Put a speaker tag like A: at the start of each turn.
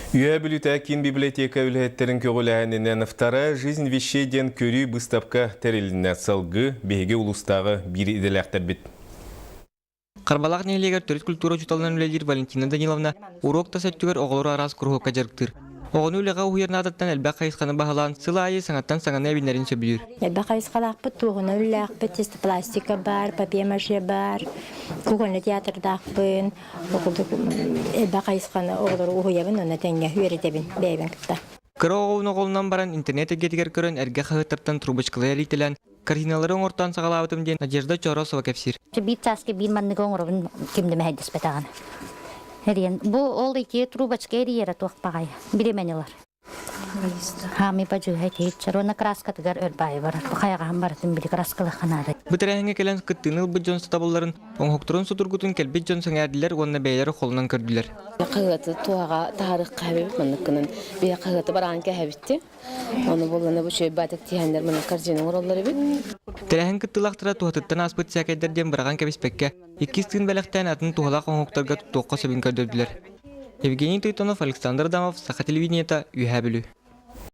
A: Үөһээ Бүлүүтэ киин библиотека үлэһиттэрин көҕүлээһининэн «Вторая жизнь вещей» диэн көрүү быыстапка тэрилиннэ. Салгыы биһиги улуустааҕы биир идэлээхтэрбит.
B: Харбалаах нэһилиэгэр төрүт культура учууталынан үлэлиир Валентина Даниловна уруок тас өттүгэр оҕолору араас куруһуокка дьарыктыыр. Оҕону үлэҕэ уһуйар наадаттан элбэх хайысханы баһылаан, сыл аайы саҥаттан саҥаны эбинэрин сөбүлүүр.
C: Элбэх хайысхалаахпыт, туоһуна үлэлээхпит, пластика баар, папье-маше баар, кухонный театрдаахпын, элбэх хайысханы оҕолору уһуйабын уонна тэҥҥэ үөрэтэбин бэйэбин кытта.
B: Кыра оҕобун оҕолунан баран интернет эйгэтигэр көрөн эргэ хаһыаттартан трубочкалары эритэлээн картиналары оҥортоон саҕалаабытым диэн Надежда Чоросова кэпсиир.
D: Биир чааска биир манныгы оҥоробун ким да мэһэйдэспэтэҕин. Эриэн. Бу ол ити трубочка эрийэрэ туох баҕайы. Бириэмэни ылар. Хаамый бадьыыһа итииччэр уонна краскатыгар өр баайы барар. Бу хайаҕаһын барытын били краскалыахха наада.
B: Бу тэрээһиҥҥэ кэлэн кыттыыны ылбыт дьон сатабылларын, оҥоһуктарын судургутун кэлбит дьон сэҥээрдилэр уонна бэйэлэрэ холунан көрдүлэр.
E: Хаһыаты туһаҕа таһаарыахха эбит маннык гынан биһи хаһыаты бараан кэһэбитти. Ону буллана бу үчүгэй баатык тиһэннэр маннык корзина оҥороллор эбит.
B: Тэрээһин кыттыылаахтара туһатыттан ааспыт сээкэйдэр диэн быраҕан кэбиспэккэ, иккис тыын бэлэхтээн атын туһалаах оҥоһуктарга туттуохха сөбүн көрдөрдүлэр. Евгений Тойтонов, Александр Адамов, Саха телевидениета, Үөһээ Бүлүү.